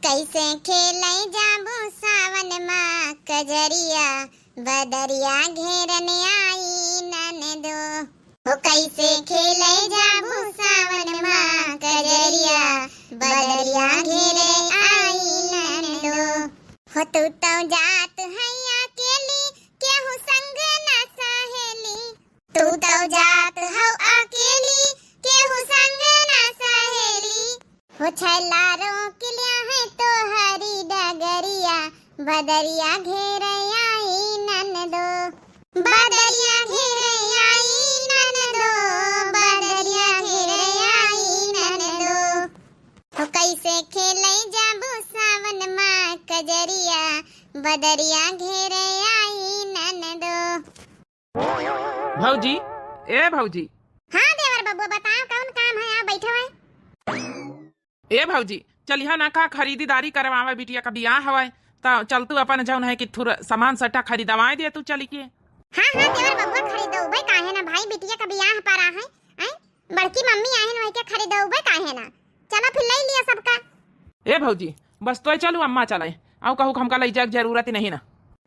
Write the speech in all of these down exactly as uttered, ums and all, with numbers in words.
कैसे खेलै जाबू सावन मा कजरिया, बदरिया घेरन आई ननदो। हो कैसे खेलै जाबू सावन मा कजरिया, बदरिया घेरे आई ननदो। हो तू तौ जात है अकेली, केहू संग ना सहेली। तू तौ जात हौ अकेली, केहू संग ना सहेली। हो छैला रोक लिया है तोहरी डगरिया, बदरिया घेरे आई ननदो। बदरिया घेरे आई ननदो, बदरिया घेरे आई ननदो। हो कैसे खेलै जाबू सावन मा कजरिया, बदरिया घेरे आई ननदो। भौजी, ए भौजी। हाँ देवर बबुआ, बताओ कौन काम है, आओ बैठो है। ए भौजी, चलिहा ना का खरीददारी करवावे, बिटिया का बियाह हवै, त चल तू अपन जौन है कि थोड़ा सामान सट्टा खरीदवाए दे तू चली के। हाँ हाँ देवर बबुआ, खरीदौबै काहे ना भाई, बिटिया का बियाह परा है, हैं? बड़की मम्मी आहिन वही के खरीदौबै काहे ना, चला फिर लै लिया सबका। ए भौजी, बस तोय चलू, अम्मा चले। अउ कहू हमका लइ जाए के जरूरत ही नहीं ना।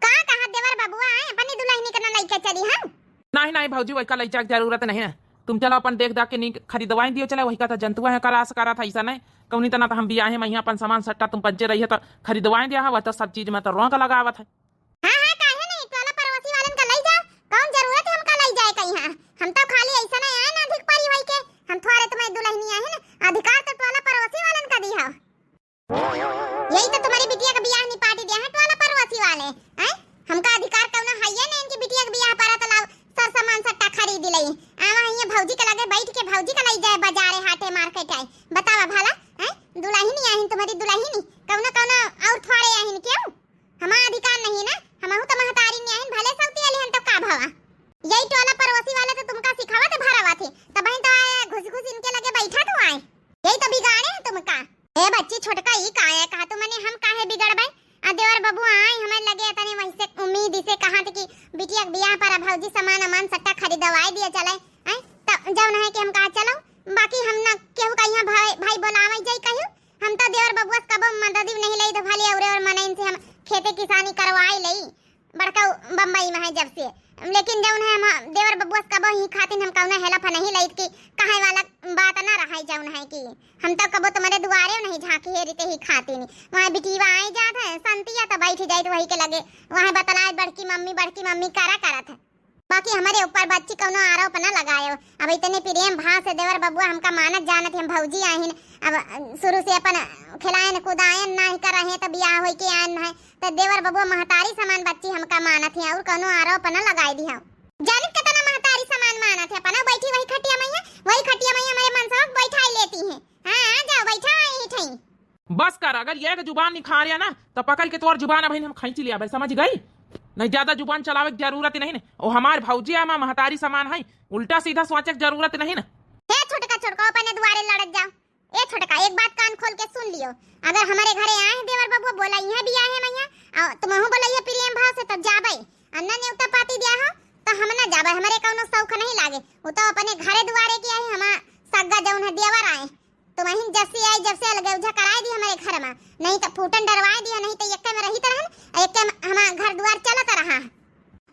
का कहा देवर बबुआ, आए अपनी दुल्हनी के ना लइके चली हम? नहीं, नहीं भौजी, वही का लइ जाए के जरूरत नहीं ना। तुम चलो अपन देख दाख के नीक खरीदवाई दियो चले, वही का तो जंतुआ है करास करा था ऐसा नहीं। कौनी तना तो हम बियाहे में यहाँ अपन सामान सट्टा तुम पज्जे रही है तो खरीदवाई दिया है, वह तो सब चीज में तो रोक लगावत है। हाँ, हाँ, काहे नहीं? टोला पड़ोसी वालन का लई जाओ। कौन जरूरत है हमका लई जाए कहीं? हाँ, हम तो खाली ऐसा नहीं आए ना अधिक परी होई के। हम थोड़े तुम्हारी दुल्हनी आए हैं ना, अधिकार तो टोला पड़ोसी वालन का दी है। यही तो तुम्हारी बिटिया का बियाह निपाटी दिया है टोला पड़ोसी वाले, हैं? हमका अधिकार कौनो है ये नहीं कि बिटिया का बियाह परा तो लाओ सर सामान सट्टा खरीद लई। आवा ये भौजी के लगे बैठ के भौजी का लई जाए बाजारे हाटे मार्केट आए। बतावा भला, हैं? दुल्हनी आहिन तुम्हारी दुल्हनी, कौनो कौनो और थोड़े आहिन क्यों? हमार अधिकार नहीं ना, हमहू तो महतारी नहीं आहिन, भले सौती वाली हन तो का भवा। यही टोला पड़ोसी वाले तो तुमका सिखावत भरावत है, तबही तो आए घुस घुस इनके लगे बैठा तो आए, यही तो बिगाड़े हैं तुमका। ए बच्ची छोटका ई का है, कहा तो मने हम काहे बिगड़बे? आ देवर बबुआ आए हमारे लगे तने वही से उम्मीद इसे कहा थे कि बिटिया के बियाह पर भौजी सामान अमान सट्टा खरीदवाए दिया चले, हैं? तब जौन है कि हम कहा चलो, बाकी हम ना केहू का यहाँ भाई, भाई बोलावे जाई कहियो, हम तो देवर बबुआ से कबो मदद भी नहीं लई, तो भले औरे और मनइन से हम खेते किसानी करवाई लई, बड़का बम्बई में है जब से। लेकिन जौन है हम देवर बबुआ से कबो ही खातिन हम कौनो help नहीं लई कि कहे वाला बात ना रहा जौन है कि हम तो कबो तुम्हारे दुआरे नहीं झांकी हेरी ते ही खातिन। वहाँ बिटीवा आई जात है, संतिया तो बैठ जाइत वही के लगे, वहाँ बतलाए बड़की मम्मी, बड़की मम्मी करा करत है। बाकी हमरे ऊपर बच्ची कौनो आरोप न लगायो। अब इतने प्रेम भाव से देवर बबुआ हमका मानत जानत, हम भौजी आहिन, अब शुरू से अपन खिलायन कुदायन नाहीं कर रहे तो बियाह होई के आयन है, तो देवर बबुआ महतारी समान बच्ची हमका मानत है और कौनो आरोप न लगाई दिहा। जानित कितना महतारी समान मानत है, अपना बैठी वही खटिया मैया, वही खटिया मैया हमारे मनसवा के बैठाई लेती है। हाँ, आ जाओ, बैठा है यही ठई। बस कर, अगर एक जुबान निखारिया ना, तो पकड़ के तोर जुबान अबहिन हम खींच लिया भाई, समझ गई? नहीं, ज्यादा जुबान चलावे की जरूरत ही नहीं ना। ओ हमार भौजी है, हमार महतारी समान है, उल्टा सीधा सोचे की जरूरत नहीं ना। हे छोटका, छोटका, अपने दुआरे लड़त जाओ। ए छोटका, एक बात कान खोल के सुन लियो, अगर हमारे घरे आए हैं देवर बबुआ, बोला यहाँ भी आए हैं मैया, और तुमहू बोला ये प्रेम भाव से, तब जाबे। अन्ना नेवता पाती दिया हो, तो हम ना जाबे, हमारे कौनो शौक नहीं लागे। वो तो अपने घरे दुआरे की आई, हमार सग्गा जौन है देवर आए, तो वहीं जब से आई, जब से अलगौझा कराए दी हमारे घर में, नहीं तो फूटन डरवाए दिया, नहीं तो यक्के में रहित रहन, यक्के में हमार घर दुआर चलत रहा।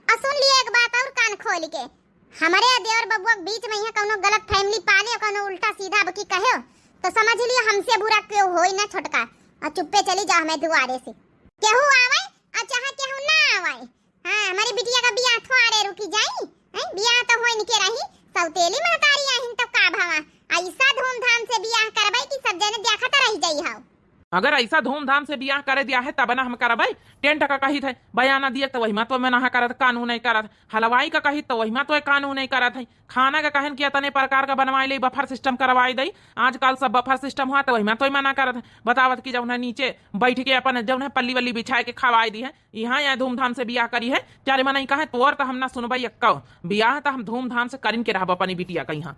और सुन लिए एक बात और कान खोल के, हमारे और देवर बबुआ के बीच में यहाँ कौनो गलत फहमी पाले, कौनो उल्टा सीधा अब की कहे, तो समझ लियो हमसे बुरा क्यों होई ना छोटका, और चुप्पे चली जाओ हमें दुआरे से। केहू आवे और चाहे केहू ना आवे, हाँ, हमारी बिटिया का बियाह थोड़े रुकी जाई, हैं? बियाह तो होई के रही, सौतेली महतारी आहिन तो का भवा, ऐसा धूमधाम से बियाह करबै कि सब जने देखत रह जाई हो। अगर ऐसा धूमधाम से बियाह करे दिया है तब ना हम करबै। टेंट का कही थे, बयाना दिए तो वही मा तो मना करत, कानून नहीं करत, हलवाई का कही तो वही मा तो कानून नहीं करत है, खाना का कहन कि अतने प्रकार का बनवाई ले, buffet system करवाई दई, आजकल सब buffet system हुआ तो वही मा तो मना करत है, बतावत कि जौन है नीचे बैठ के अपन जौन है पल्ली वल्ली बिछाए के खवाई दी है। यहाँ, यहाँ धूमधाम से बियाह करी है। चारे मनई कहे, "तोर त हम ना सुनबई एक्को। बियाह त हम धूमधाम से करिन के रहब अपनी बिटिया का यहाँ।"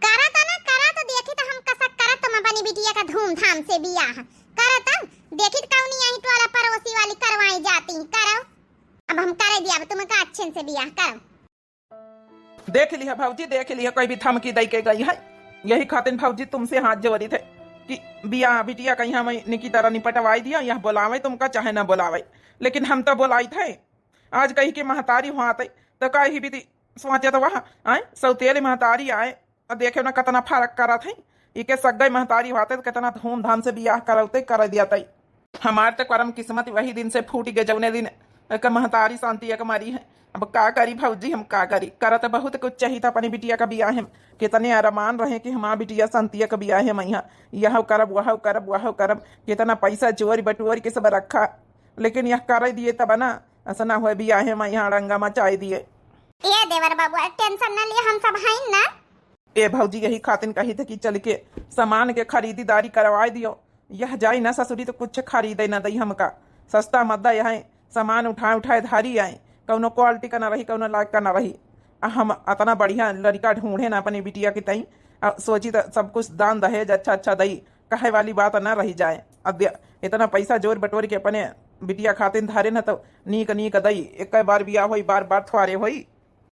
करा त ना, करा त देखी त हम कसक करत तुम अपनी बिटिया का धूमधाम से बियाह। करा त देखी त कौनी यही टोला पड़ोसी वाली करवाई जाती। करो। अब हम करे दिया, अब तुमका अच्छे से बियाह करो। देख लिहा भौजी, देख लिहा, कोई भी धमकी दई के गई है। यही खातिर भौजी तुमसे हाथ जोड़ी थे, कि बिया बिटिया कहिया मैं निकी तरह निपटवाई दिया, यह बोलावे तुमका चाहे ना बोलावे, लेकिन हम तो बोलाई थे। आज कही के महतारी हुआ थे, तो कही भी थी सोचत वह, आए, सौतेली महतारी आए, आ देखे ना कितना फर्क करत है। इके सग्गई महतारी हुआ थे, तो कितना धूमधाम से बियाह करौते कर दिया थे। हमार तो करम किस्मत वही दिन से फूट गए, जौने दिन एक महतारी शांति एक मरी है। अब का करी भौजी, हम का करी? करत बहुत कुछ चाहिए था अपनी बिटिया का बियाह में। कितने अरमान रहे कि हमार बिटिया शांति का बियाह में यहाँ, यह करब, वह करब, वह करब। कितना पैसा जोर बटोर के सब रखा, लेकिन यह कर दिए तब ना, ऐसा ना हुए बियाह में यहाँ अड़ंगा मचाई दिए। ए देवर बाबू, टेंशन न लिए, हम सब हईन ना। ए भौजी, यही खातिन कही थे कि चल के सामान के खरीदीदारी करवाए दियो। यह जाई ना ससुरी तो कुछ खरीदे ना दई हमका। सस्ता मद्दा यह सामान उठाए उठाए धारी आए, कौनो क्वालिटी का ना रही, कौनो लायक का ना रही। आ हम अतना बढ़िया लड़का ढूंढे ना अपने बिटिया के तई, आ सोची तो सब कुछ दान दहेज अच्छा अच्छा दई, कहे वाली बात ना रही जाए। अब दे-, इतना पैसा जोर बटोर के अपने बिटिया खातिन धारे न तो नीक नीक दई, एक बार बियाह होई, बार बार थ्वारे होई।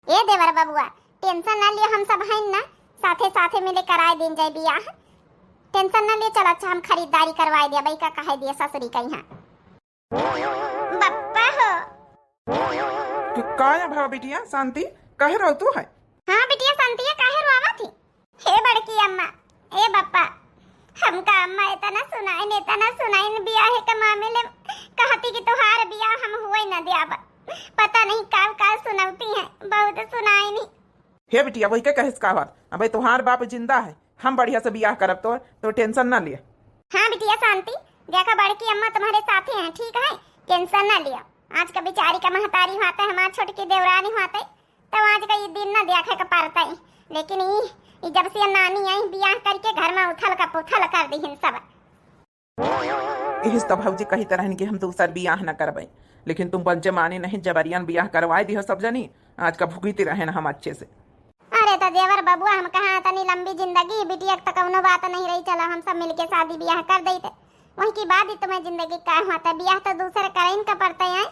ए देवर बबुआ, टेंशन ना लियो, हम सब हईन ना, साथे साथे मिले कराए दिन जाए बियाह। टेंशन ना लियो, चल अच्छा हम खरीदारी करवाए दिया, बई का कहे दिए ससुरी का यहाँ। बप्पा हो। क-, का है भवा बिटिया शांति, कहे रहो तू है? हाँ बिटिया शांति है, काहे रोवा थी? हे बड़की अम्मा, ए बप्पा, हमका अम्मा इतना सुनाइन, इतना सुनाइन बियाहे के मामले में, कहती कि तुहार बियाह हम हुए न द्याब। पता नहीं का का सुनौती हैं, बहुत सुनाइन। हे बिटिया, वही के कहिस का बात? अबे तुहार बाप जिंदा है, हम बढ़िया से बियाह करब तोर, तो टेंशन ना लिया। हाँ बिटिया शांति, देखा बड़की अम्मा तुम्हारे साथे हैं, ठीक है, टेंशन ना लिया। आज का बेचारी का महतारी हुआ थे, हमार छोटकी देवरानी हुआ थे, तब आज का ये दिन ना देखे के पड़ते, लेकिन ई, ई जब से नानी आई बियाह करके घर में उथल का पुथल कर दीहिन सब। इहिस तो भौजी कही तरहन कि हम दूसर बियाह न करबे, लेकिन तुम बच्चे माने नहीं, जबरियन बियाह करवाए दिहो सब जनी। आज का भुगती रहे ना हम अच्छे से। अरे तो देवर बबुआ, हम कहा तनी लंबी जिंदगी, बिटिया के तो कौनो बात नहीं रही, चलो हम सब मिलके शादी बियाह कर देते। वही की बात ही तुम्हें जिंदगी का हुआ था, बियाह तो दूसरे करें का पड़ते हैं।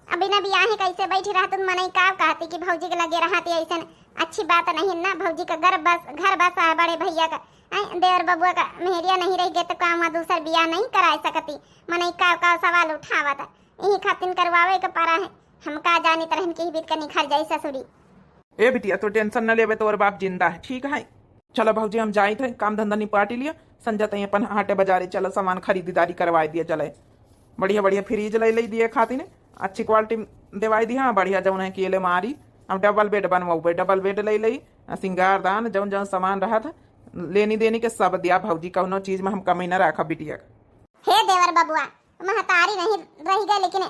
अब बिना बियाहे कैसे बैठी रहत, मनई का कहती कि भौजी के लगे रहती, ऐसन अच्छी बात नहीं ना। भौजी का घर बस, घर बसा है बड़े भैया का, हैं, देवर बबुआ का मेहरिया नहीं रह गए तो का वहाँ दूसर बियाह नहीं कराए सकती? मनई का का सवाल उठावत, यही खातिन करवावे के पड़ा है। हम का जानित रहन कि बीत के निखर जाई ससुरी। ए बिटिया, तू टेंशन न लेबे, तोर बाप जिंदा है, ठीक है। चलो भौजी, हम जाइत है, काम धंधा निपाटी लिया, संझा तई अपन हाटे बाजारे चलो, सामान खरीददारी करवाए दिया चले। बढ़िया बढ़िया फ्रिज ले ले दिए खातिर, अच्छी क्वालिटी देवाई दिया, बढ़िया जौन है कि अलमारी, अब डबल बेड बनवाऊबे, डबल बेड ले ले, आ सिंगारदान, जौन जौन सामान रहत है, लेनी देनी के सब दिया भौजी, कौनो चीज में हम कमी न रखब बिटिया के। हे देवर बबुआ, महतारी नहीं रह गए, लेकिन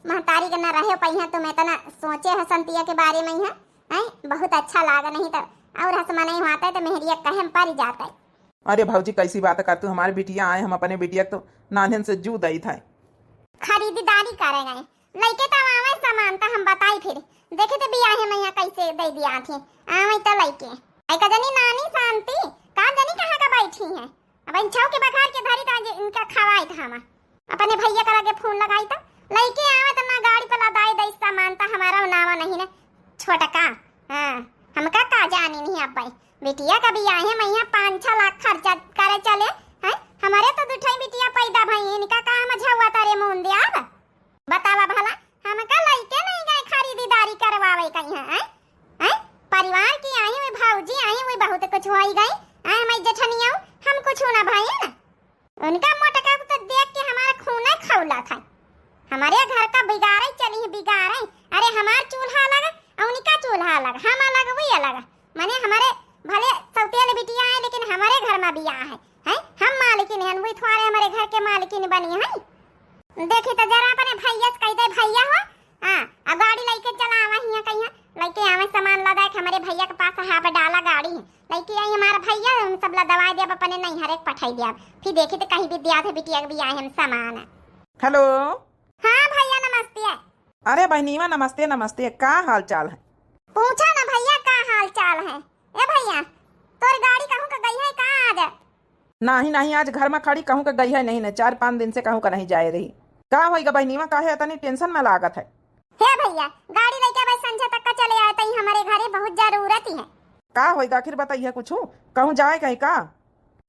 महतारी के न रहे पहिया, तुम इतना सोचे हो संतिया के बारे में है, हैं? बहुत अच्छा लागा, नहीं तो और हस मनई हुआ तो मेहरिया कहे में पड़ जाता है। अरे भौजी, कैसी बात कर तू? हमारे बिटिया आए, हम अपने बिटिया के तो नान्हन से जू दई था। खरीददारी करे गए, लइके तो आवे सामान तो हम बताई फिर। देखे तो बियाहे में यहाँ कैसे दे दिया थी, आवे तो लइके। ऐ का जनी नानी शांति, का जनी कहाँ का बैठी है? अब इन छौ के बघार के धरी तो आज इनका खवाई था हम। अपने भैया का लगे फोन लगाई तो लइके आवे तो ना गाड़ी पर लदाई दई सामान तो हमारा नावा नहीं ने छोटका। हाँ, हमका का जानी नहीं अब भाई। बिटिया का बियाहे में यहाँ पाँच छह लाख खर्चा करे चले हैं। हमारे तो दुठई बिटिया पैदा भई, इनका का हम झौआ तारे मुंह दिया अब? बतावा भला, हमका लइके नहीं गए खरीददारी करवावे कहीं हैं, हैं? परिवार की आई हुई भौजी, आई हुई बहुत कुछ होई गई, आई हमारी जेठनिया, हम कुछ ना भाई ना। उनका मोटका को तो देख के हमारा खून खौला था। हमारे घर का बिगाड़े चली है, बिगाड़े। अरे हमार चूल्हा अलग, उनका चूल्हा अलग, हम अलग, वही अलग। माने हमारे भले सौतेल बिटिया है, लेकिन हमारे घर में बिया है, हैं? हम मालकिन हैं, वही थोड़े हमारे घर के मालकिन बनी है। देखी तो जरा अपने भैया से कह दे, "भैया हो, हाँ, अब गाड़ी लइके चला आवा हियाँ कहिया, लइके आवे सामान लदा के हमरे भैया के पास हाफ डाला गाड़ी है, लइके आई हमारा भैया, हम सब लदवाए दिया, अपने नैहरे के पठाई दिया, फिर देखी तो कहीं भी दिया थे बिटिया के बियाहे में सामान।" हेलो। हाँ भैया नमस्ते। अरे बहनीवा नमस्ते, नमस्ते, का हाल चाल है? पूछा ना भैया का हाल चाल है। ए भैया, तोर गाड़ी कहूँ का गई है का आज? नाही, नाही, आज घर में खड़ी कहूँ के गई है नहीं ने, चार पाँच दिन से कहूँ का नहीं जाए रही। का होइगा बहिनीवा, काहे अतनी टेंशन में लागत है? हे भैया, गाड़ी लइके बस संझा तक का चले आए, तई हमारे घरे बहुत जरूरत ही है। का होइगा आखिर, बताइए कुछ, कहूँ जाए कहीं का?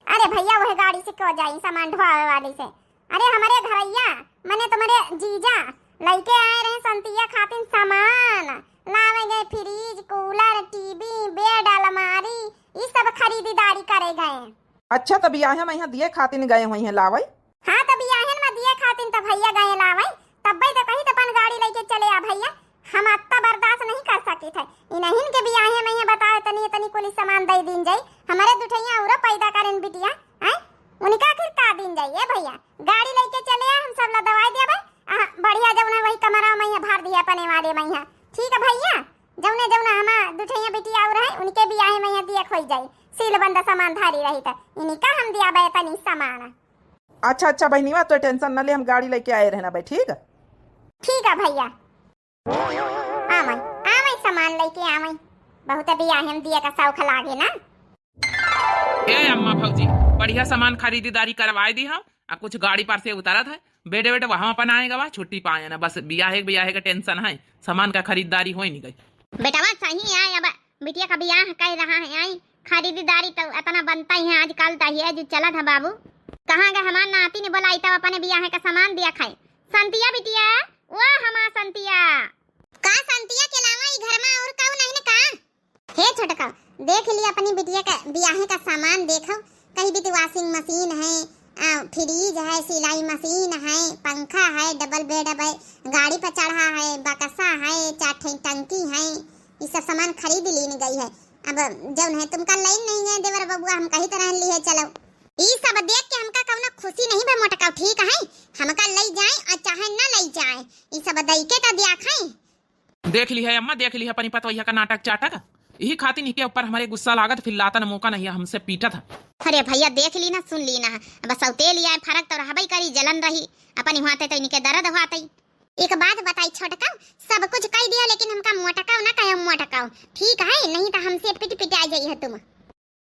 अरे भइया, वह गाड़ी से क्यों जाई सामान ढोआवे वाली से? अरे हमरे घरइया, मने तुम्हरे जीजा लइके आए रहे संतिया खातिन सामान, लावे गए फ्रिज, कूलर, टीवी, बेड, अलमारी, ई सब खरीददारी करे गए। अच्छा, त बियाहे मइहाँ दिए खातिन गए होइहें लावइ? हाँ, त बियाहे मइहाँ दिए खातिन त भइया गए लावइ, तब्बे त कही त अपन गाड़ी लइके चले आ भइया। हम अत्ता बर्दाश्त नहीं कर सकित है। इनहिन के बियाहे मइहाँ बताओ, तनी, तनी कुली सामान दइ दीन जाई। हमरे दुठइया औरो पैदा करेन बिटिया, हैं? उनका आखिर का दीन जाई? ए भइया, गाड़ी लइके चले आ, हम सब लदवाई देबे। आ, बढ़िया जउने वही कमरा मइहाँ भर दिया अपने वाले मइहाँ। ठीक है भइया, जउने जउने हमार दुठइया बिटिया और है, उनके बियाहे मइहाँ दिया खोई जाई। सील बंद सामान धारी रही त इनका हम दियाबे तनी सामान। अच्छा, अच्छा बहिनीवा, तो tension न ले, हम गाड़ी लइके आए रहना भाई, ठीक? ठीक है भइया। आवइ, आवइ, सामान लइके आवइ। बहुत बियाहे म दिए का शौक लागे ना। ए अम्मा भौजी, बढ़िया सामान खरीददारी करवाए दी हम, आ कुछ गाड़ी पर से उतरत है, बेडे बेडे वहाँ अपन आए गवा, छुट्टी पाए ना, बस बियाहे, बियाहे का tension है, सामान का खरीददारी होई नहीं गई। बेटवा सही आए, अब बिटिया का बियाह कइ रहा है, आई खरीददारी तो इतना बनता ही है आजकल, दहेज जो चलत है बाबू। कहाँ गए हमार नाती ने बोलाई तब अपने बियाहे का सामान दिया खाए। संतिया बिटिया, ओ हमार संतिया। का संतिया के अलावा ई घर मा और काऊ नहीं न का? हे छोटका, देख लिया अपनी बिटिया का बियाहे का सामान देखो, कहीं भी तो washing machine है, आ, फ्रिज है, सिलाई मशीन है, पंखा है, डबल बेड है, गाड़ी पर चढ़ा है, बक्सा है, चार ठे टंकी है, ई सब सामान खरीद लीन गई है। अब जौन है तुमका लइन नहीं है देवर बबुआ, हम कही तरह लिए चलो। ई सब देख के हमका कौनो खुशी नहीं बा मोटका, ठीक है? हमका लई जाए और चाहे न लई जाए, ई सब दई के का दिया खाई। देख ली है अम्मा, देख ली है अपनी पतवैया का नाटक चाटक। यही खातिर इनके ऊपर हमरे गुस्सा लागत, फिर लातन मौका नहीं है, हमसे पीटत है। अरे भइया, देख ली ना, सुन ली ना, बस सौते लिया है, फरक तो रहबई करी, जलन रही, अपनी हुआते तो इनके दर्द हुआते। एक बात बताई छोटका, सब कुछ कह दिया लेकिन हमका मोटका ना कहे मोटका, ठीक है? नहीं तो हमसे पिट पिट आ जाई है तुम।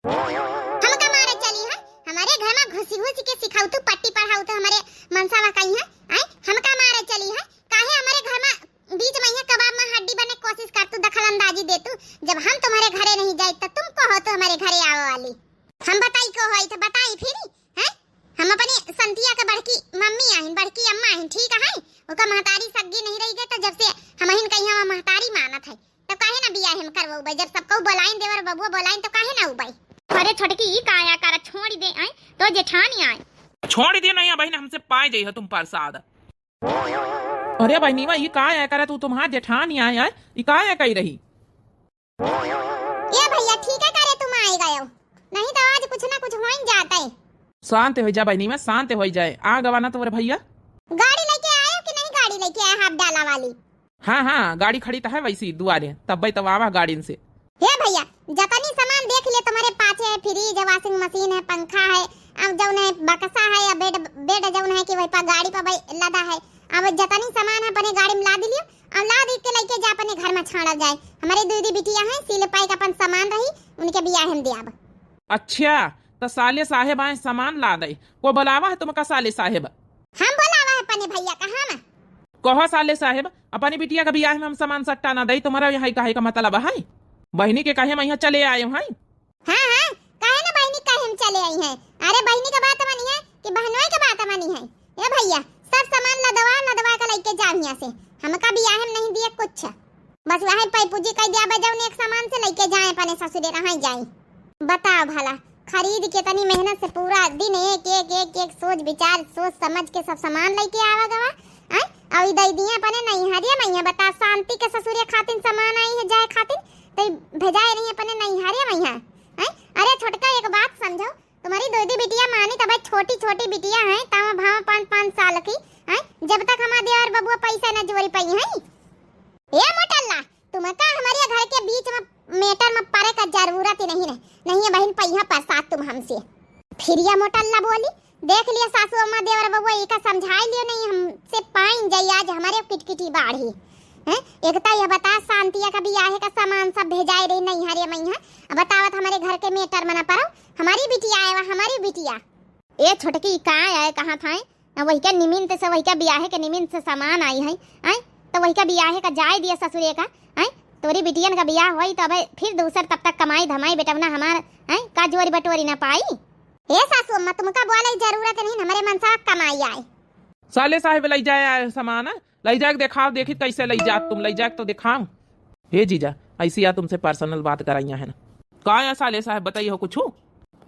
हमका मारे चली है, हमारे घर मा घुसी घुसी के सिखाऊ तू, पट्टी पढ़ाऊ तू, हमारे मनसावा कही है, आए हमका मारे चली है, काहे हमारे घर मा बीच मा यहाँ कबाब मा हड्डी बने कोशिश कर तू, दखल अंदाजी दे तू, जब हम तुम्हारे घरे नहीं जाए तो तुम कहो तो हमारे घरे आवे वाली। हम बताई को होई तो बताई फिर, हैं? हम अपनी संतिया के बड़की मम्मी आहिन, बड़की अम्मा आहिन, ठीक है? ओका महतारी सग्गी नहीं रही गए तो जब से हमहिन कही हम महतारी मानत है। तो काहे ना बियाहे हम करवउबे? जब सबको बोलाइन, देवर बबुआ बोलाइन, तो काहे ना उबे? अरे छोटकी, ई का आया कर, छोड़ दे, आए तो जेठानी आए। छोड़ दे नहीं बहिन, हमसे पाए जाई हो तुम प्रसाद। अरे बहिनीवा, ई का आया कर, तू तुम्हार जेठानी आए, आए, ई का आया कही रही? ए भइया, ठीक है करे तुम आए गयो, नहीं तो आज कुछ ना कुछ होइन जाते। शांत हो जा बहिनीवा, शांत हो जाए, आ गवा ना तोरे भइया। गाड़ी लेके आयो कि नहीं, गाड़ी लेके आए हाथ डाला वाली? हाँ, हाँ, गाड़ी खड़ी त है वैसी दुआरे, तब्बे तब आवा गाड़ीन से। हे भइया, जतनी सामान देख ले, तुम्हारे पाछे है, फ्रिज है, washing machine है, पंखा है, अब जौन है बक्सा है या बेड, बेड जौन है कि वही पर गाड़ी पर भाई लदा है, अब जतनी सामान है अपने गाड़ी में लाद लियो, अब लाद के लेके जा अपने घर में छाड़ा जाए। हमारे दीदी बिटिया है, सीले पाई का अपन सामान रही, उनके बियाहे में दियाब। अच्छा, त साले साहेब आए सामान लादे, को बोलावा है तुमका साले साहेब? हम बोलावा है अपने भइया का, हम। कहो साले साहेब, अपनी बिटिया का बियाह में हम सामान सट्टा ना दई, तुम्हारा यहाँ कहे का मतलब है? बहिनी के कहे हम यहाँ चले आए हैं। हाँ, हाँ, काहे ना बहिनी कहे हम चले आई हैं। अरे बहिनी का बात मानी है कि बहनोई का बात मानी है? ए भइया, सब सामान लदवा, लदवा के लेके जाओ यहाँ से। हमका बियाह में नहीं दिए कुछ। बस वही पैपूजी कह दिया बजाओ ने एक सामान से लेके जाए अपने ससुरे रहाँ जाए। बताओ भला, खरीद के तनी मेहनत से पूरा दिन एक, एक, एक, एक सोच विचार, सोच समझ के सब सामान लेके आवा गवा, आय? और ई दई दिए अपने नैहरिया में, बता, शांति के ससुरे खातिन सामान आई है जाए खातिन, तो ई भेजाए रही अपने नैहरिया में, आय? अरे छोटका, एक बात समझो, तुम्हारी दीदी बिटिया मानी तब छोटी छोटी बिटिया है, तावा भाव पाँच, पाँच साल की, आय? जब तक हमार देवर बबुआ पैसा न जोरी पाई है। ए मोटल्ला, तुमका हमरे घर के बीच में matter में पड़े का जरूरत ही नहीं है, नहीं है बहिन, पहिया प्रसाद तुम हमसे। फिर ये मोटल्ला बोली, देख लिया सासू अम्मा, देवर बबुआ, इका समझाई लियो नहीं, हमसे पाइन जाई आज हमारे किटकिटी बाढ़ी। हैं? एक तो यह बता, शांतिया का बियाहे का सामान सब भेजाए रही नैहरे मइहाँ, अब बतावत हमारे घर के matter में ना पड़ो, हमारी बिटिया आए वा, हमारी बिटिया। ए छोटकी, का आए कहाँ था? आ वही के निमित्त से, वही के बियाहे के निमित्त से सामान आई है, आय? तो वही के बियाहे का जाए दिए ससुरे का, आय? तोरी बिटियन का बियाह होई तो अबे फिर दूसर तब तक कमाई धमाई बेटवना हमार, आय? का जोरी बटोरी ना पाई? ए सासू अम्मा, तुमका बोले जरूरत नहीं, हमरे मनसा कमाई आए। साले साहेब लइ जाए आए सामान, लइ जाए के देखाओ, देखी कैसे लइ जात तुम, लइ जाए के तो देखाओ। हे जीजा, ऐसी या तुमसे personal बात कराइया है ना। का या साले साहेब, बताइए हो कुछ?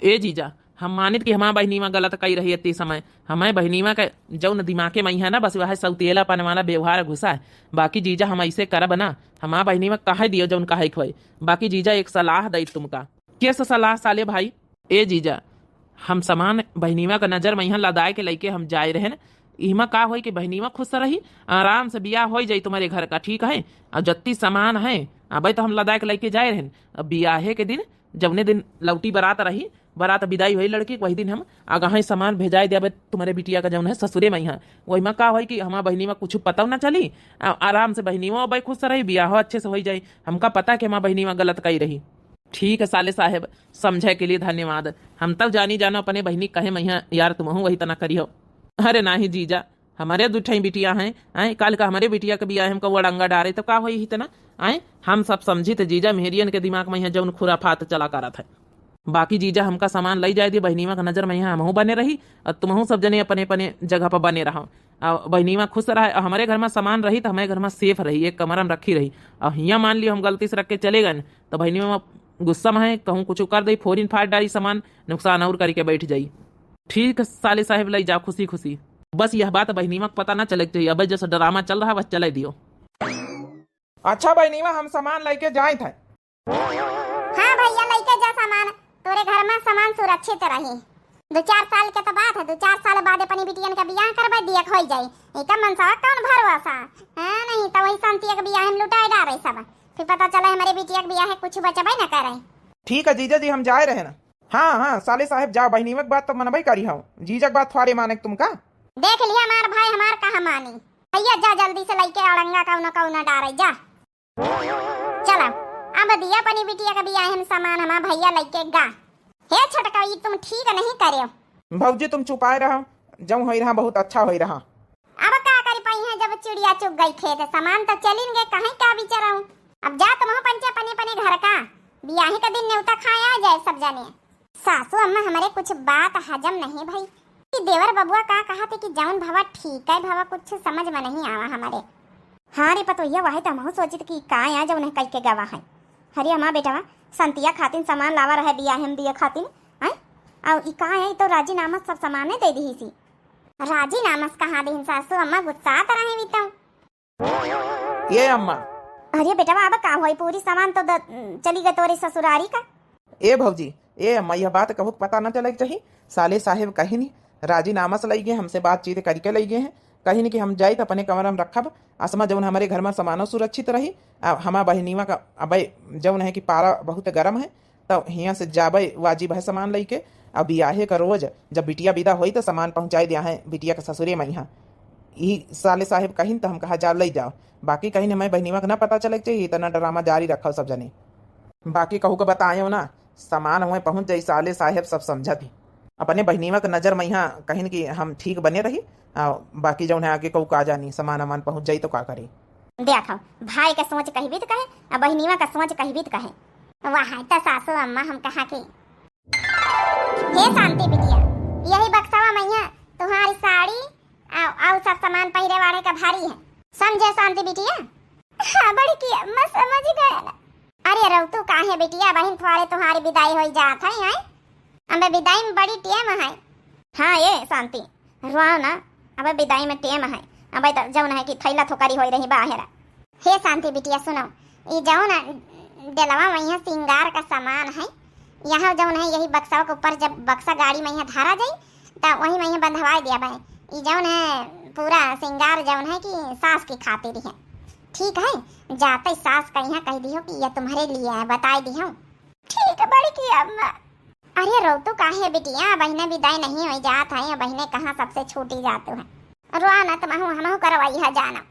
ए जीजा, हम मानित कि हमार बहिनीवा गलत कई रही इतनी समय, हमारे बहिनीवा के जौन दिमागे में है ना, बस वह सौतेलापन वाला व्यवहार घुसा है। बाकी जीजा, हम ऐसे करब ना, हमार बहिनीवा कहे दियो जौन कहे खोए। बाकी जीजा, एक सलाह दई तुमका। के स सलाह साले भाई? ए जीजा, हम सामान बहिनीवा का नजर में यहाँ लदाए के लइके हम जाए रहन। इहमा का होई कि बहिनीवा खुश रही, आराम से बियाह होई जाई तुम्हारे घर का, ठीक है? और जत्ती सामान है, अबे तो हम लदाए के लइके जाए रहन। अब बियाहे के दिन, जौने दिन लौटी बारात रही, बारात विदाई होई लड़की, वही दिन हम आगही सामान भेजाए देबे तुम्हारे बिटिया का जौन है ससुरे में यहाँ। वही में का होई कि हमार बहिनीवा कुछ पता ना चली, आ-, आराम से बहिनीवा अबे खुश रही, बियाह अच्छे से होई जाई। हमका पता कि हमार बहिनीवा गलत कई रही। ठीक है साले साहेब, समझे के लिए धन्यवाद। हम तब जानी जानो अपने बहिनी कहे मैया यार तुमहू वही तना करियो। अरे नाही जीजा, हमारे दुठई बिटिया हैं, आए काल का हमारे बिटिया के बियाह हमका वो अड़ंगा डारे तो का होई इतना? आए हम सब समझी थे जीजा, मेहरियन के दिमाग में यहाँ जौन खुराफात चला करत है। बाकी जीजा हमका सामान लई जाए दिए, बहिनीवा का नजर में यहाँ हमहू बने रही और तुमहू सब जने अपने अपने जगह पर बने रहो। अब बहिनीवा खुश रहे, हमारे घर में सामान रही तो हमारे घर में safe रही, एक कमरा में रखी रही। अब हियाँ मान लियो हम गलती से रख के चले गए तो बहिनीवा गुस्सा में है, कहूँ कुछ कर दे, फोरिन फाड़ डाली सामान, नुकसान और करके बैठ जाई। ठीक है साले साहेब, लई जा खुशी खुशी। बस यह बात बहिनीवा को पता ना चले के चाहिए। अब जैसा ड्रामा चल रहा बस चले दियो। अच्छा बहिनीवा, हम सामान लेके जाए थे। हाँ भैया, लइके जा सामान, तोरे घर में सामान सुरक्षित रही। दो चार साल के तो बात है, दो चार साल बाद अपनी बिटियन का बियाह करवा दिया होई जाई। इका मनसा कौन भरोसा? हाँ, नहीं तो वही शांति के बियाह में लुटाए डारे सब, फिर पता चला हमारे बिटिया के बियाह है कुछ बचबे न करे। ठीक है जीजा जी, हम जाए रहे ना। हाँ हाँ साले साहेब, जाओ, बहिनीवा के बात तो मनबे करी हो, जीजा के बात थोड़े माने तुमका। देख लिया हमार भाई, हमार कहा मानी। भैया जा जल्दी से लइके अड़ंगा कौनो कौनो डारे जा। चला, अब दिया अपनी बिटिया का बियाह में सामान हमार भैया लइके गा। हे छोटका, ई तुम ठीक नहीं करे। भौजी तुम चुपाए रहा, जौन होई रहा बहुत अच्छा होई रहा। अब का करी पाई है जब चिड़िया चुग गई खेत, सामान तो चलिन गए, कहीं का बिचाराऊं। अब जा तुमहू पंचे अपने अपने घर का, बियाही का दिन न्योता खाए आ जाए सब जने। सासू अम्मा, हमरे कुछ बात हजम नहीं भई। कि देवर बबुआ का कहा थे कि जौन भवा ठीक है भवा, कुछ समझ में नहीं आवा हमरे। हाँ रे पतोहिया, वही तो हमहू सोचित कि का या जौन है कह के गवा है। हरे हमार बेटवा, संतिया खातिन सामान लावा रहे बियाहे में दिए खातिन, आय? और ई का है, ई तो राजीनामा सब सामाने दे दिही सी। राजीनामा से कहा दिहिन सासू अम्मा, गुस्सा तो रहे भी तो। ए अम्मा। अरे बेटवा, अब का होई, पूरी सामान तो द-, चली गए तोरे ससुरारी का। ए भौजी, ए अम्मा, यह बात कहू के पता न चले के चाही। साले साहेब कहिन राजीनामा से लई गए, हमसे बातचीत करके लई गए हैं। कहिन कि हम जाई त अपने कमरा में रखब, असमा जौन हमारे घर में सामानो सुरक्षित रही। आ हमार बहिनीवा का अबे जौन है कि पारा बहुत गरम है, तो हियाँ से जाबे वाजिब है सामान लइके। अब बियाहे का रोज जब बिटिया विदा होई तो सामान पहुँचाई दिया है बिटिया के ससुरे में यहाँ। ई साले साहेब कहिन तो हम कहा जा लई जाओ, बाकी कहिन हमारे बहिनीवा के ना पता चले के चाहिए, इतना ड्रामा जारी रखो सब जने। बाकी कहू के बतायो ना, सामान हुए पहुँच जाई, साले साहेब सब समझत ही। अपने बहिनीवा के नजर में यहाँ कहिन कि हम ठीक बने रही, आ बाकी जौन है आगे कहू का जानी, सामान वामान पहुँच जाई तो का करी। देखो, भाई का सोच कही भी तो कहे, आ बहिनीवा का सोच कही भी तो कहे। वाह, त सासू अम्मा हम कहा कि हे शांति बिटिया, यही बक्सवा में है तुम्हारी साड़ी, आ, और सब सामान पहिरे वाले का भारी है। समझे शांति बिटिया? हाँ बड़की अम्मा, समझ गए ना। अरे रौतू काहे बिटिया, बहिन थोड़े तुम्हारी विदाई होई जात है, हैं? अबे विदाई में बड़ी टेम है। हाँ ए शांति, रोआ ना, अबे विदाई में टेम है। अबे तो जौन है कि थैला थोकरी होई रही बाहर। हे शांति बिटिया सुनो, ई जौन डेलवा में यहाँ सिंगार का सामान है, यहाँ जौन है यही बक्सा के ऊपर जब बक्सा गाड़ी में यहाँ धरा जाई, त वही में यहाँ बंधवाए दिया भाई। ई जौन है पूरा सिंगार जौन है कि सास की खातिर है, ठीक है? जाते सास का यहाँ कह दियो कि ये तुम्हारे लिए है, बताए दियो। ठीक है बड़की अम्मा। अरे रौतू काहे बिटिया, बहिने विदाई नहीं होई जात है, बहिने कहाँ सबसे छूटी जातू है। रोआ ना तुमहू, हमहू करवाई है जाना।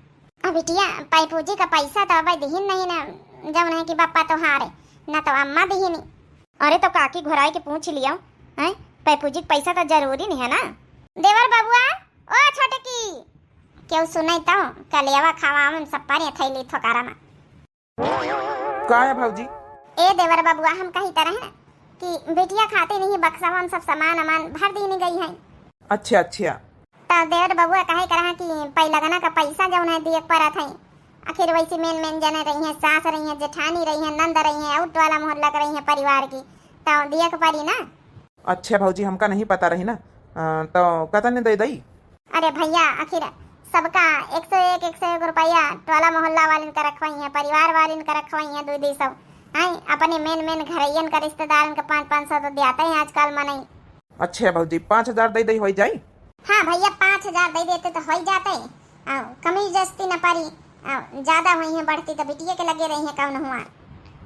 अब बिटिया, पैपूजी का पैसा तो अब दिहिन नहीं ना, जौन है कि बप्पा तोहारे, ना तो अम्मा दिहिनी। अरे तो काकी घुराई के पूछ लियो, हैं? पैपूजी के पैसा तो जरूरी नहीं है ना। देवर बबुआ, ओ छोटकी, केहू सुने तो कलेवा खावा में सब पानी थैली थोकारा में। का है भौजी? ए देवर बबुआ, हम कही तरह ना, कि बिटिया खातिर ही बक्सवा में सब सामान अमान भर दीनी गई है। अच्छा, अच्छा। तो देवर बबुआ कहे करा कि पैलगना का पैसा जौन है दिए के परत है, आखिर वैसे मेन मेन जने रही हैं, सास रही हैं, जेठानी रही हैं, नंद रही हैं, और टोला मोहल्ला के रही हैं परिवार की, तो दिए के परी ना। अच्छा भौजी, हमका नहीं पता रही ना, अ, तो कतने दे दई? अरे भैया, आखिर सबका एक सौ एक, एक सौ एक रुपया टोला मोहल्ला वालिन का रखवाई है, परिवार वालिन का रखवाई है, दो दो सौ। हैं, अपने मेन मेन घरैयन का, रिश्तेदारन का पाँच पाँच सौ तो दियाते हैं आजकल मनई। अच्छा भौजी, पाँच हजार दे दे, होई जाई? हाँ भैया, पाँच हजार दे देते तो होई जाते। आ, कमी जस्ती न परी, आ, ज्यादा हुई है बढ़ती तो बिटिया के लगे रही है कौन हुआ।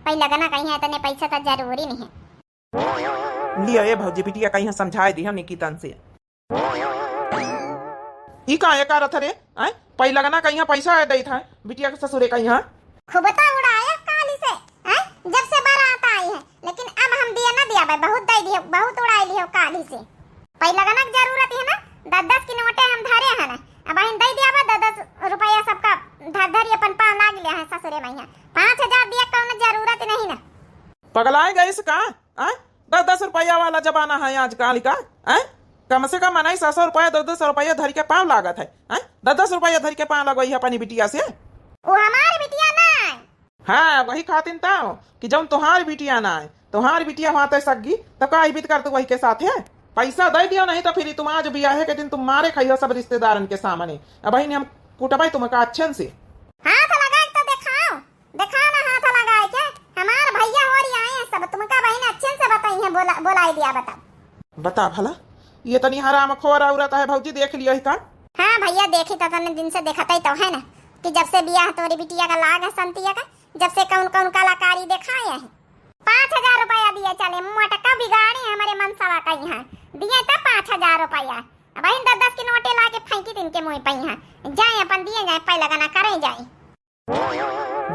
पैलगना कहीं इतने पैसा तो जरूरी नहीं है। लिया ए भौजी, बिटिया कहीं समझाए दी हम निकितन से। ई का एकारत रे? आय, पैलगना कहिया पैसा आए देत है, बिटिया के ससुरे कहिया। खूब तो उड़ाया काली से, हैं? जब से बारात आई है, लेकिन अब हम दिया ना दिया बे, बहुत दे दिए, बहुत उड़ाई लियो काली से। पैलगना के जरूरत है ना, दस दस की नोटे हम धरे हैं ना, अब हम दे दिया बे, दस दस रुपया सबका धर धरी अपन पाँव लाग लिया है ससुरे मैया। पाँच हजार दिया कौनो जरूरत नहीं ना। पगलाए गए से का? आय? दस दस रुपया वाला जमाना है आजकल का, हैं? कम से कम मनई सौ सौ रुपया, दस दस रुपया धर के पाँव लागत है, हैं? दस दस रुपया धर के पाँव लगवई है अपनी बिटिया से। वो हमार बिटिया ना है। हाँ, वही खातिन तो कि जौन तोहार बिटिया ना है, तोहार बिटिया हुआ तो सग्गी, तो का इबित कर तू वही के साथ है? पैसा दे दियो, नहीं तो फिर तुम आज बियाहे के दिन तुम मारे खाइयो सब रिश्तेदारन के सामने। अब वही हम कुटबे तुमका अच्छन से। हाथ लगा के तो दिखाओ। देखा ना हाथ लगाए के, हमार भैया होरी आए हैं सब, तुमका बहिन अच्छे से बताई है, बोला, बोलाई दिया बता। बता भला, ये तनी हरामखोर औरत है भौजी, देख लियो ही का? हाँ भैया, देखी तो तने दिन से देखत ही तो है ना कि जब से बियाह तोरी बिटिया का लाग है संतिया का, जब से कौन कौन कलाकारी देखाए है। पाँच हजार रुपया दिए चले, मोटका बिगाड़ी हमारे मनसवा कहीं है, दिए तो पाँच हजार रुपया। अब बहिन दस दस की नोटे ला के फेंकी दिन के मुँह पई है, जाए अपन दिए जाए, पैलगना करे जाए।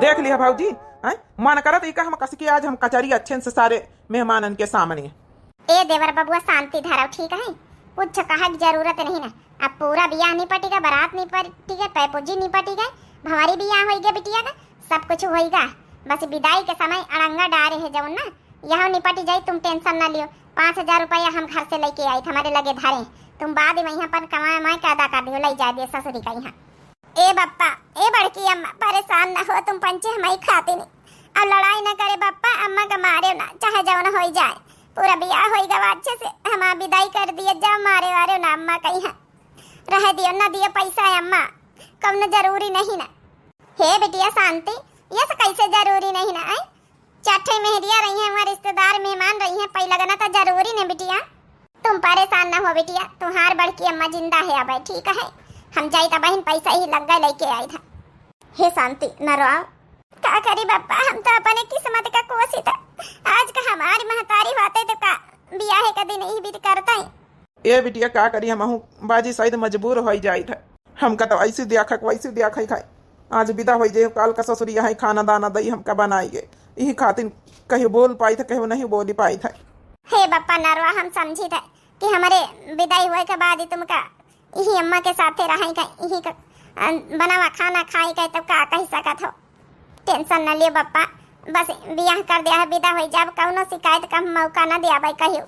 देख लिया भौजी, हैं? मन करत ई का हम कस के आज हम कचरी अच्छे से सारे मेहमानन के सामने। ए देवर बबुआ, शांति धरव, ठीक है? कुछ कहे के जरूरत नहीं ना। अब पूरा बियाह निपटी गए, बारात निपटी गए, पैपुजी निपटी गए, भंवरी बियाह होई गए बिटिया का, सब कुछ होई गए। बस विदाई के समय अड़ंगा डारे है जौन ना, यह निपटी जाई, तुम tension ना लियो। पाँच हजार रुपया हम घर से लेके आई, हमारे लगे धरे, तुम बाद में यहाँ पर कमाए माए के अदा कर दियो, ले जाए दियो ससुरी का यहाँ। ए बप्पा, ए बड़की अम्मा, परेशान न हो तुम पंचे हमई खातिन। अब लड़ाई न करे बप्पा, अम्मा का मारे ना, चाहे जौन होई जाए। पूरा बियाह होई गवा अच्छे से, हमार विदाई कर दिए, जाओ मारे वारे ना अम्मा कहीं है। रह दियो, न दियो पैसा है अम्मा, कौनो जरूरी नहीं ना। हे बिटिया शांति, ये से कैसे जरूरी नहीं ना, आई? चार ठे मेहरिया रही हैं, वहाँ रिश्तेदार मेहमान रही हैं, पई लगना तो जरूरी ने बिटिया। तुम परेशान न हो बिटिया, तुम्हार बड़की अम्मा जिंदा है अब, ठीक है? हम जाई त बहिन पैसा ही लग गए लेके आई था। हे शांति, न रोआओ। का करी बप्पा, हम तो अपने किस्मत का कोसी था। आज का हमारी महतारी होते तो का बियाहे का दिन ही बीत करता है। ए बिटिया, का करी, हमहू बाजी शायद मजबूर होई जाई था। हमका तो ऐसी दिया खक, वैसी दिया खाई खाई। आज विदा होई जाई, काल का ससुरी यहाँ खाना दाना दई हमका बनाई गए। यही खातिर कहीं बोल पाई था, कहीं नहीं बोली पाई था। हे बप्पा नरवा, हम समझी था कि हमारे विदाई हुए के बाद ही तुमका यही अम्मा के साथे रहाई का, यही का, अ, बनावा खाना खाई का, तब का कही सकत हो। Tension न लियो बप्पा, बस बियाह कर दिया है, विदा होई जाब, कौनो शिकायत का मौका न दिया भाई कहियो।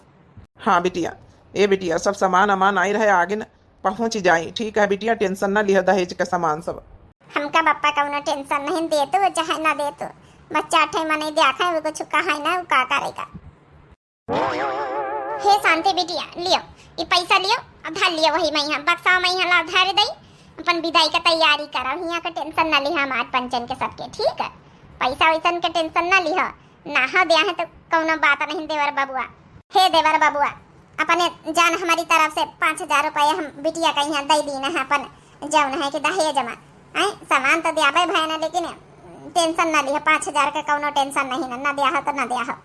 हाँ बिटिया, ए बिटिया, सब सामान अमान आई रहे, आगे न पहुँच जाई, ठीक है बिटिया, tension न लिया दहेज का सामान सब। हमका बप्पा कौनो tension नहीं, दे तू चाहे ना दे तू, बस चार ठे मनई देखा है, वो कुछ कहा है ना, वो का करेगा। हे शांति बिटिया, लियो, ई पैसा लियो, अब धर लियो वही मैं यहाँ, बक्सा मैं यहाँ ला धर दई, अपन विदाई का तैयारी करा, यहाँ का tension न लिहा हमार पंचन के सबके, ठीक है? पैसा वैसन के tension न लिहा, ना हो दिया है तो कौनो बात नहीं देवर बबुआ। हे देवर बबुआ, अपने जान हमारी तरफ से पाँच हजार रुपया हम बिटिया का यहाँ दे दीना है अपन जौन है कि दहेज में। हैं, सामान तो दियाबे भय ना, लेकिन tension ना लिहा, पाँच हजार का कौनो tension नहीं ना, ना दिया हो तो ना दिया हो।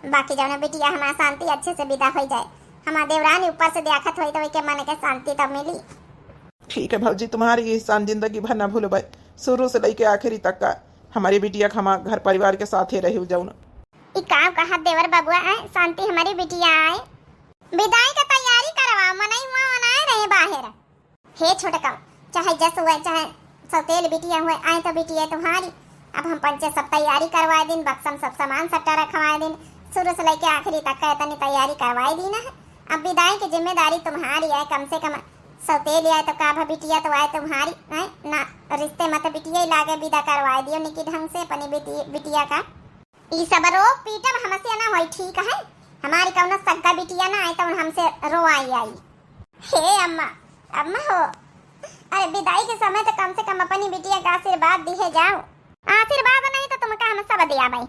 बाकी जौन बिटिया हमार शांति अच्छे से विदा होई जाए, हमार देवरानी ऊपर से देखत होई तो ओके मन के शांति तो मिली। ठीक है भौजी, तुम्हारी एहसान जिंदगी भर ना भूलबे, शुरू से लेके आखिरी तक का हमारी बिटिया का हमार घर परिवार के साथे रही जौन। ई का कहा देवर बबुआ, आए शांति हमारी बिटिया आए, विदाई का तैयारी करवा, मनई हुआ मनाए रहे बाहर। हे छोटका, चाहे जस हुए, चाहे सौतेल बिटिया हुए, आए तो बिटिया तुम्हारी। अब हम पंचे सब तैयारी करवाए दिन, बक्सम सब सामान सट्टा रखवाए दिन, शुरू से लेके आखिरी तक का इतनी तैयारी करवाई दीना है। अब विदाई की जिम्मेदारी तुम्हारी है, कम से कम सौतेली आए तो का भा बिटिया तो आए तुम्हारी, हैं? ना रिश्ते मत बिटिया ही लागे, विदा करवाई दियो निकी ढंग से अपनी बिटी-, बिटिया का। ई सब रोक पीटब हमसे ना होई, ठीक है? हमारी कौनो सग्गा बिटिया ना आए तो हमसे रोवाई आई। हे अम्मा, अम्मा हो, अरे विदाई के समय तो कम से कम अपनी बिटिया का आशीर्वाद दिहे जाओ। आशीर्वाद नहीं तो तुमका हम सब दिया भाई।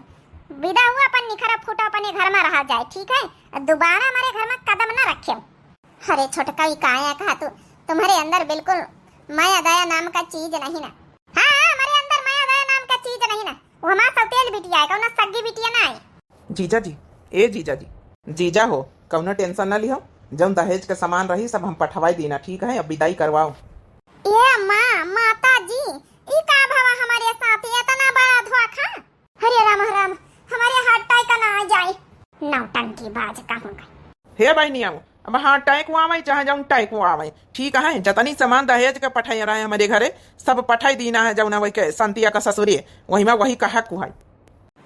विदा हुआ अपन निखरा फूटा अपने घर में रहा जाए, ठीक है? दोबारा हमारे घर में कदम ना रखे। अरे छोटका, ई काया कहा तू, तुम्हारे अंदर बिल्कुल माया दया नाम का चीज नहीं ना। हाँ, हाँ, हमारे अंदर माया दया नाम का चीज नहीं ना। वो हमार सौतेल बिटिया है, कौनो सग्गी बिटिया ना है। जीजा जी, ए जीजा जी, जीजा हो, कौनो tension ना लिहो, जौन दहेज के सामान रही सब हम पठवाई दीना, ठीक है? अब विदाई करवाओ। ए माँ, माता जी, ई का भवा हमारे साथ इतना बड़ा धोखा? अरे राम राम, हमारे हाथ टाई का ना आ जाए। नौटंकी बाज कहूँगा। हे बहिनिया, अब हाँ टाइक आवे चाहे जौन टाइक आवे, ठीक है? जतनी सामान दहेज के पठाई रहे हमारे घरे, सब पठाई दीना है जौन वही के संतिया का ससुरे, वही में वही का हक है।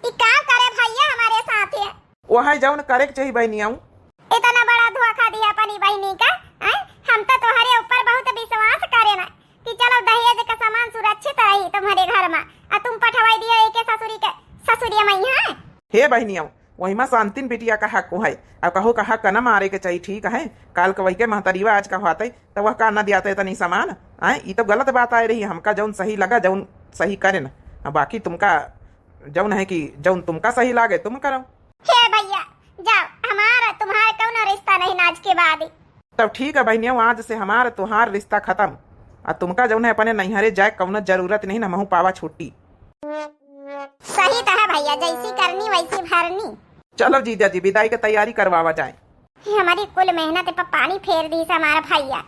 ई का करे भैया हमारे साथ है? वह जौन करे के चाहिए बहिनिया। इतना बड़ा धोखा दिया अपनी बहिनी का, हैं? हम तो तुम्हारे ऊपर बहुत विश्वास करे ना कि चलो दहेज का सामान सुरक्षित रही तुम्हारे घर में, आ तुम पठवाई दियो एके ससुरी के, ससुरिया में है। हे बहिनिया, वही में शांतिन बिटिया का हक है, अब कहू का हक न मारे के चाहिए, ठीक है? काल के वही के महतरीवा आज का होते तो वह का न दियाते तनी सामान, आए? ई तो गलत बात आए रही, हमका जौन सही लगा, जौन सही करे न, अब बाकी तुमका जौन है कि जौन तुमका सही लागे तुम करो। हे भैया, जाओ, हमारा तुम्हारा कौनो रिश्ता नहीं ना आज के बाद। तब ठीक है बहिनिया, आज से हमार तुहार रिश्ता खत्म। आ तुमका जौन है अपने नैहरे जाए कौनो जरूरत नहीं ना, महू पावा छुट्टी। सही तो है भैया, जैसी करनी वैसी भरनी। चलो जीजा जी, विदाई के तैयारी करवावा जाए। ये हमारी कुल मेहनत पे पानी फेर दी से हमारा भैया।